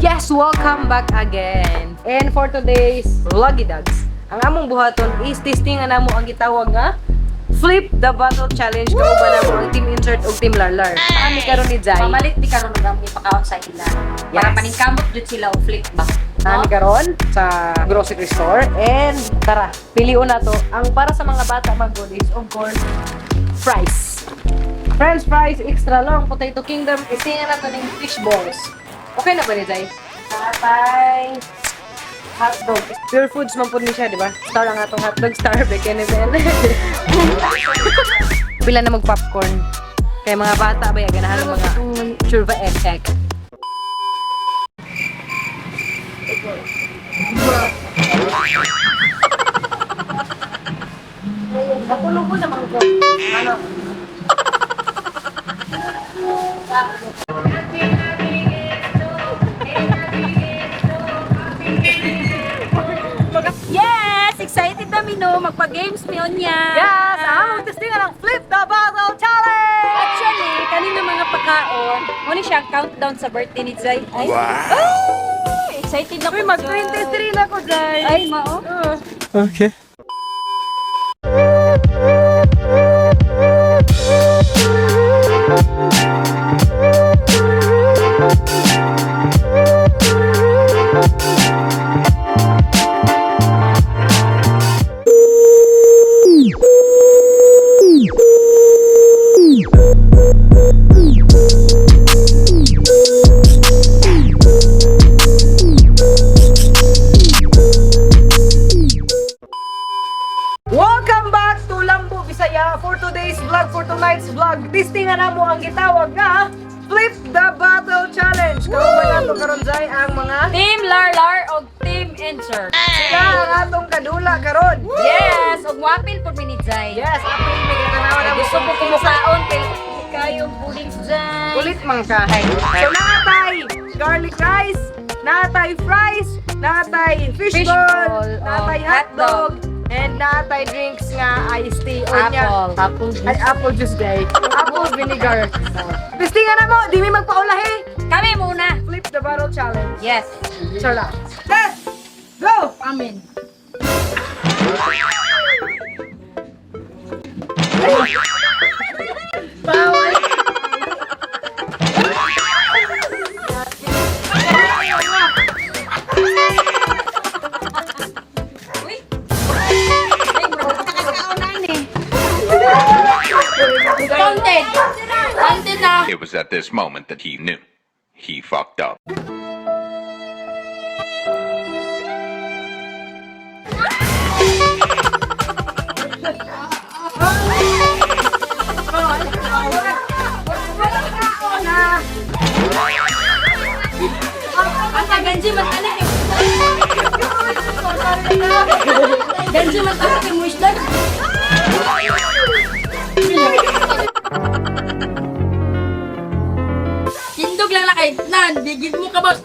Yes, welcome back again. And for today's Vloggy Dogs, ang among buhaton is testing na namo ang gitawag nga Flip the Bottle Challenge. Kauban namo ang Team Insert ug Team Larlar. Kami karon ni Jai. Mamalit di karon og among ipakaon sa ila. Para Yes. paningkamot jud sila og flip ba. Nami karon sa grocery store and tara, pilion na to. Ang para sa mga bata magod is, of course, fries. French fries, extra long, potato kingdom. Isingan na to ng fish balls. Okay na ba ni Jai? Tatay, hotdog. Pure Foods man po ni siya, di ba? Star ang atong hotdog, star bacon and Pila na mag-popcorn. Kaya mga bata ba, ganahan ng mga churva egg egg. Natulog ko naman ko. Ano? Yes! Excited na mi no, magpa-games mi unya. Yes! Ang testing ang Flip the Bottle Challenge! Actually, kanina mga pagkaon, mo ni siya ang countdown sa birthday ni Zay. Ay, wow! Excited na ko. Uy, mag-23 na ko, Zay! Ay, mao. Okay. Welcome back to Lambo Bisaya for today's vlog, for tonight's vlog. Testing na mo ang gitawag nga Flip the Bottle Challenge. Kauban nato karon, Zay, ang mga Team Larlar og Team Insert. sila ang atong kadula karon. Yes, og moapil pud mi ni Zay. Yes, apil mi kay tanawa na mo. Gusto ko kumukaon kay kayo puding Zay. Kulit man ka. So naatay garlic rice, naatay fries, naatay fishball, Fishball, naatay oh, hotdog, and naatay drinks nga iced tea. O niya- Apple. Apple Ay, apple juice day. Apple vinegar. Pistingan na mo, di mi magpaulahi. Kami muna. Flip the bottle challenge. Yes. Charla. Let's go! Amen. Bawal. Uy. Ay, bro. Nakakaunan eh. Counted. Counted na. It was at this moment that he knew. He fucked up. Asa ganji man tanik eh. Ganji man tanik eh, muisdan. Hindog lang na kay nan, bigid mo ka boss.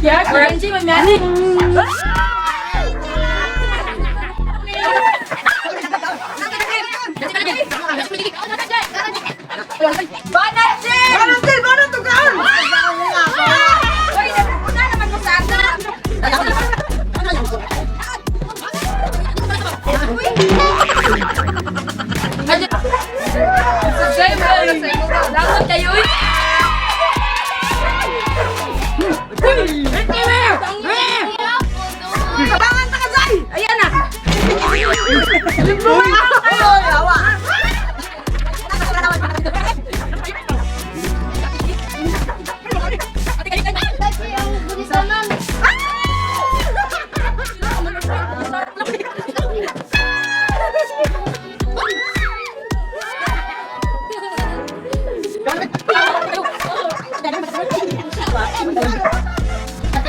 Yeah, ganji man yani. Banat! Banat din! Banat tugaan! Uy, napupuna naman ko sa akin. Subscribe Dapat kayo eh. Kabangan ta ka, Zay! Ayan na. Ay, awa!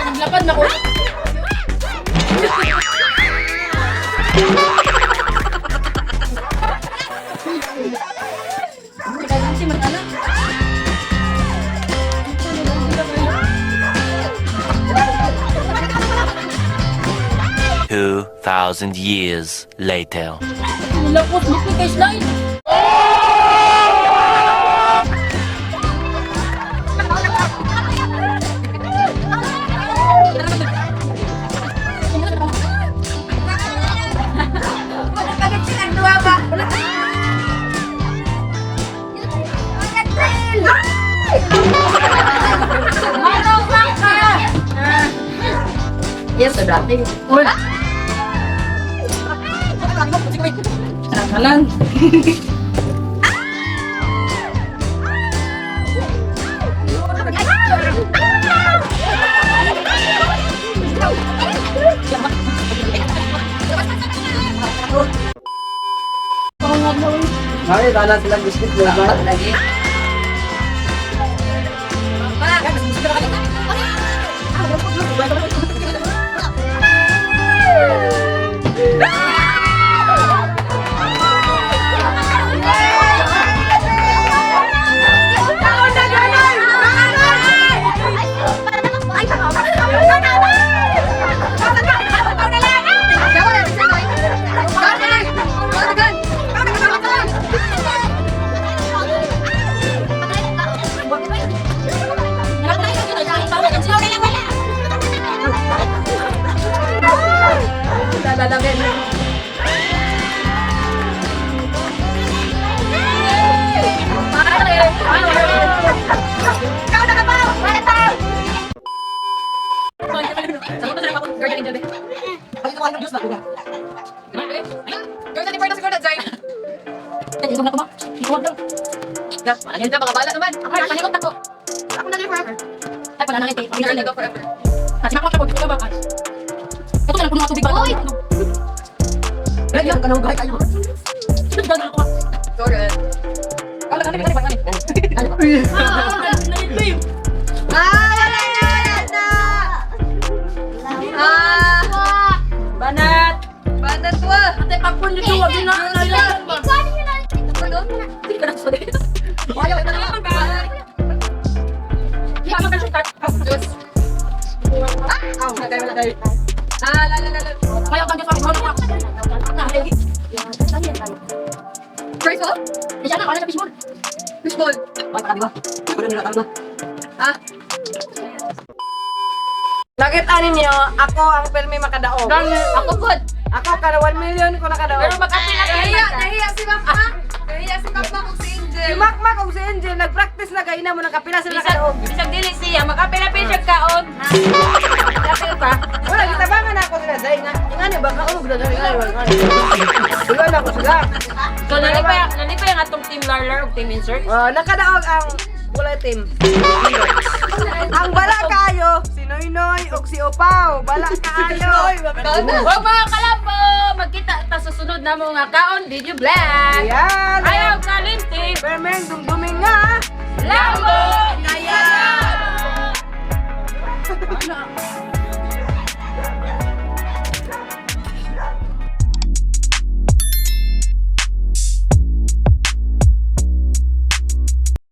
Naglapad na ko. 2,000 years later. Nilapot mo kay slide. Yes, sir. Uy. Kalan. Ay, wala silang biscuit ba? Lagi. Banat! Banat wa! Ate, pakpon nito, wag na Nakita ninyo, ako ang permi makadaog. Ako good. Ako kada 1 million ko nakadaog. Pero mag-apil-apil Nahiya, nahiya si Makmak. Nahiya si Makmak kung si Angel. Si Makmak ug si Angel nag-practice na kay mo nakapila sila Bisag, nakadaog. bisag dili siya, mag-apil-apil siya kaon. Apil ka. Wala gitabangan ako sila dai nga ingani ba kaulog na dai ingani ba ingani. Wala na ako sila. So nalipay ang atong team Larlar ug team Insert. Oh, nakadaog ang kulay team. Ang bala kaayo si Noynoy ug si Opaw. Bala kaayo. Huwag mga kalambo, magkita ta sa sunod na mga kaon video vlog. Ayan. Ayaw kalimti, Permeng dumduming nga. Lambo! Ayan.